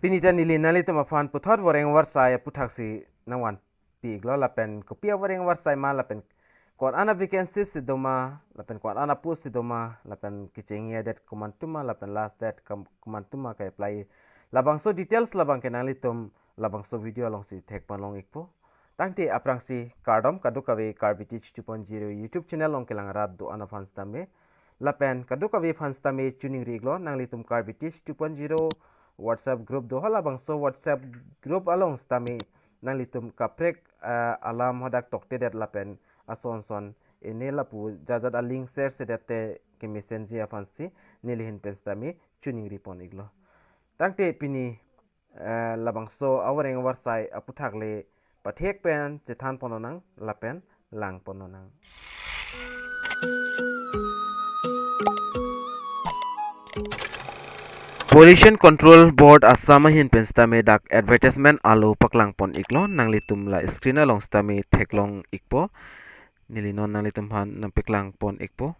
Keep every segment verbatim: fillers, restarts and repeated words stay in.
Pini ta neli nanglitum aphan puthot voreng varsai aputhaksi nangvanpi iklo, lapen kopi avoreng varsai ma, lapen ko-an a vacancy si doma, lapen ko-an a post si doma, lapen kechengji adet komantu ma, lapen last date kam-, komantu ma ke-apply, labangso details labangke nanglitum labangso video alongsi thekponlong ikpo. Tangte aphrangsi kardom kadokave Karbi Teach two point zero YouTube channel along kelang rat do-an aphan sitame. Lapen kadokave aphan sitame choningri iklo, nanglitum Karbi Teach two point zero WhatsApp group do, halabangso WhatsApp group along sitame nanglitum kaprek, eh, alam hadak toktedet lapen ason son ene lapu jat jat a-link share sedet te kemesen ji aphansi neli ahin pen sitame choningripon iklo. Tangte pini, eh, labangso avoreng varsai aputhak le pathek pen chethanpon lonang lapen langpon lonang. Pollution Control Board Assam ahin pen sitame dak advertisement alo paklangpon iklo, nanglitum la screen along sitame theklong ikpo. Neli non nanglitum aphan nangpaklangpon ikpo.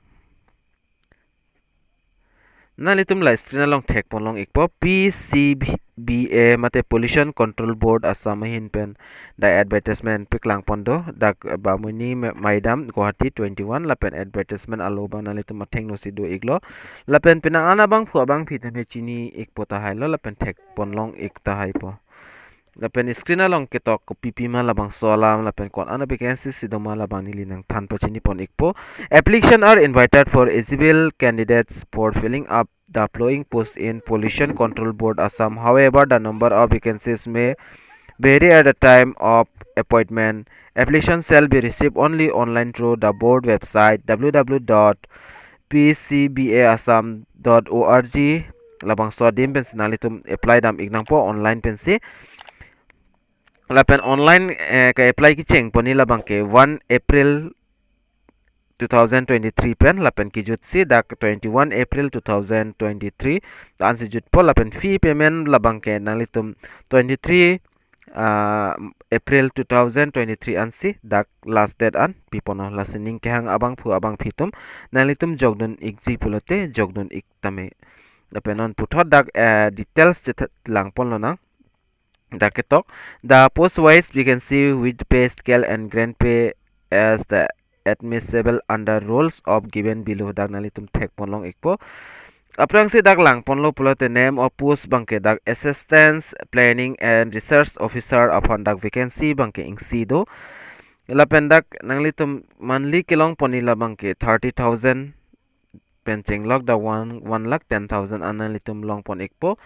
Nanglitum la screen along thekponlong ikpo, P C B A mate Pollution Control Board Assam ahin pen dak advertisement paklangpon do, dak Bamuni Ma-, Maidam, Guwahati twenty-one, lapen advertisement alo abang nanglitum athengno si do iklo. Lapen penang an abangphu abangphi tame chini ikpo tahailo, lapen thekponlong ik tahaipo. Lapen screen along ketok kopipi ma labangso alam, lapen ko-an a vacancy si doma labang neli nangthan pachinipon ikpo. Application are invited for eligible candidates for filling up the following post in Pollution Control Board Assam. However, the number of vacancies may vary at the time of appointment. Application shall be received only online through the board website, W W W dot P C B A Assam dot org. Labangso adim pensi nanglitum apply dam iknangpo online pensi. Lapen online, eh, ke-apply kechengponji labangke one April two thousand twenty-three pen, lapen kijutsi dak twenty-one April two thousand twenty-three ansi jutpo, lapen fee payment labangke nanglitum twenty-three, ah, April two thousand twenty-three ansi dak last date an piponlo. Lasi ning kehang abangphu abangphi atum nanglitum jokdun ikji pulote jokdun ik tame. Lapen non puthot dak, eh, details chethe-, langpon lonang. Dak ketok, the post wise vacancy with pay scale and grade pay as the admissible under rules of given below, dak nanglitum thekponlong ikpo. Aphrangsi dak langponlo pulote name of post abangke dak Assistant Planning and Research Officer aphan dak vacancy abangke isi do. Lapen dak nanglitum monthly kelongponji labangke thirty thousand pen chenglok dak one, one lakh ten thousand an nanglitum longpon ikpo.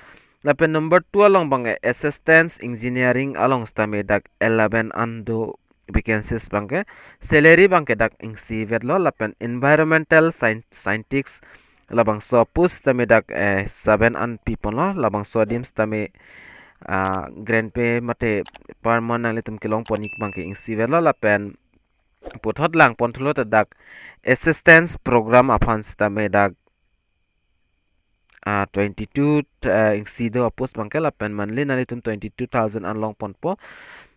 Lapen number two along abangke Assistant Engineering along sitame dak eleven an do vacancies abangke. Salary abangke dak isi vetlo, lapen Environmental Scien-, Scientist labangso post sitame dak, eh, seven an piponlo, labangso adim sitame, ah, grade pay mate per month nanglitum kelongpon ik abangke isi vetlo, lapen puthot langpon thulo ta dak Assistance Program aphan sitame dak, ah, twenty-two, ah, isi do a-post abangke, lapen monthly nanglitum twenty-two thousand an longponpo.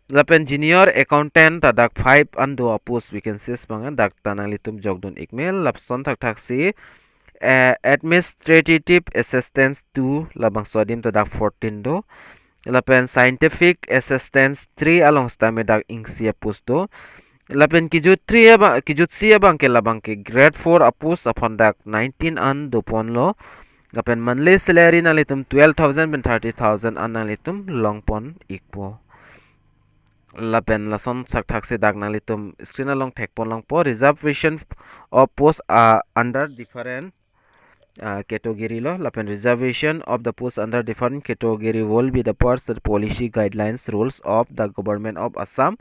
Lapen Junior Accountant ta dak five an do a-post vacancies abang, dak ta nanglitum jokdun ikme. Lapuson thakthaksi, eh, Administrative Assistance two labangso adim ta dak fourteen do. Lapen Scientific Assistance three along sitame dak isi a-post do. Lapen kijut three abang, kijut C abangke labangke grade four a-post aphan dak nineteen an doponlo. Lapen monthly salary nanglitum twelve thousand pen thirty thousand an nanglitum longpon ikpo. Lapen lason thakthaksi dak nanglitum screen along thekponlongpo, reservation of post, ah, under different, ah, category lo, lapen reservation of the post under different category will be the first policy guidelines rules of the Government of Assam.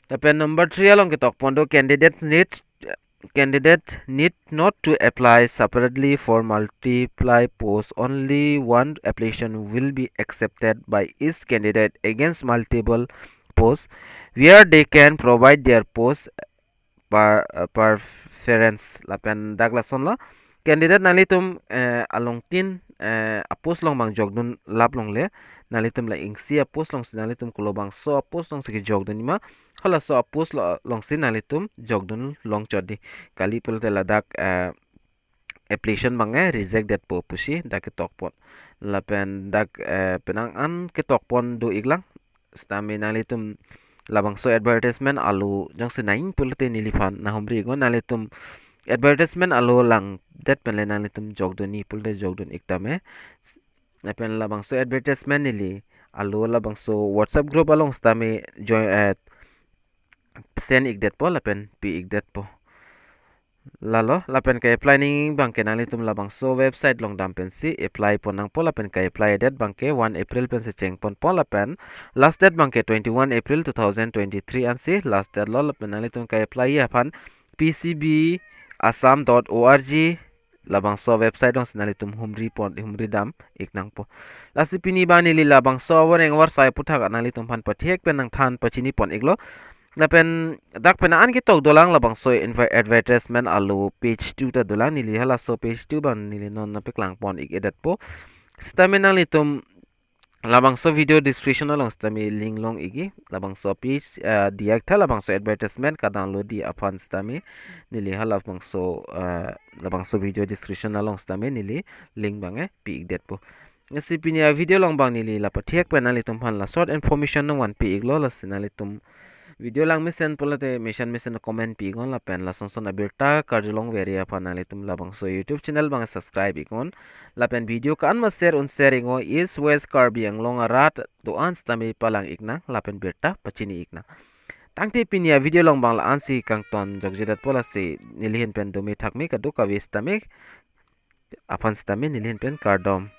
Lapen number three along ketokpon do, candidate need, candidate need not to apply separately for multiply post. Only one application will be accepted by each candidate against multiple posts, where they can provide their post per, uh, preference. Lapen dak lasonlo, candidate nanglitum, eh, alongtin, eh, a-post along abang jokdun lap longle, nanglitum la isi a-post alongsi nanglitum kolobangso a-post alongsi kejokdunji ma, halaso a-post lo, alongsi nanglitum jokdun longchot dei. Kali pulote ladak, eh, application abangke reject detpo pusi dak ketokpon. Lapen dak, eh, penang an ketokpon do-iklang. Sitame nanglitum labangso advertisement alo jongsi nangji pulote neliphan nanghumri-iknon, nanglitum advertisement alo langdet penle nanglitum jokdunji pulote jokdun-ik tame. Lapen labangso advertisement neli alo labangso WhatsApp group along sitame join, eh, send-ik detpo lapen pi-ik detpo. Lalo, lapen ke-apply nangji abangke nanglitum labangso website along dam pensi apply pon nangpo, lapen ke-apply date abangke one April pensi chengponpo, lapen last date abangke twenty-one April two thousand twenty-three ansi last date lo, lapen nanglitum ke-apply aphan P C B Assam dot O R G labangso website alongsi nanglitum humri pon, humri dam-ik nangpo. Lasi pini abang neli labangso avoreng avarsai aputhak nanglitum aphan pathek pen nangthan pachini pon-iklo. Lapen dak penang an ketok dolang labangso invi-, advertisement alo page two ta dolang, neli halaso page two abang neli non nangpaklang pon-ik-edetpo. Sitame nanglitum labangso video description along sitame link long-ikji, labangso page, eh, diyaktha, labangso advertisement ka-download-ji aphan sitame neli halabangso, eh, labangso video description along sitame neli link abangke pi-ik detpo. Lasi pini avideo along abang neli la pathek pen nanglitum aphan la short information nangvanpi-iklo, lasi nanglitum video lang mesen pulote mesen mesen comment pi-iknon, lapen lason son abirta karjulongverji aphan nanglitum labangso YouTube channel abang subscribe-iknon. Lapen video ko-an ma share un share-iknon, East West Karbi Anglong arat do-an sitame palang-ik nang lapen birta pachini-ik nang. Tangte pini avideo along abang la-ansi kangton jokjedetpo, lasi neli ahin pen dome thakme kadokave sitame aphan sitame neli ahin pen kardom.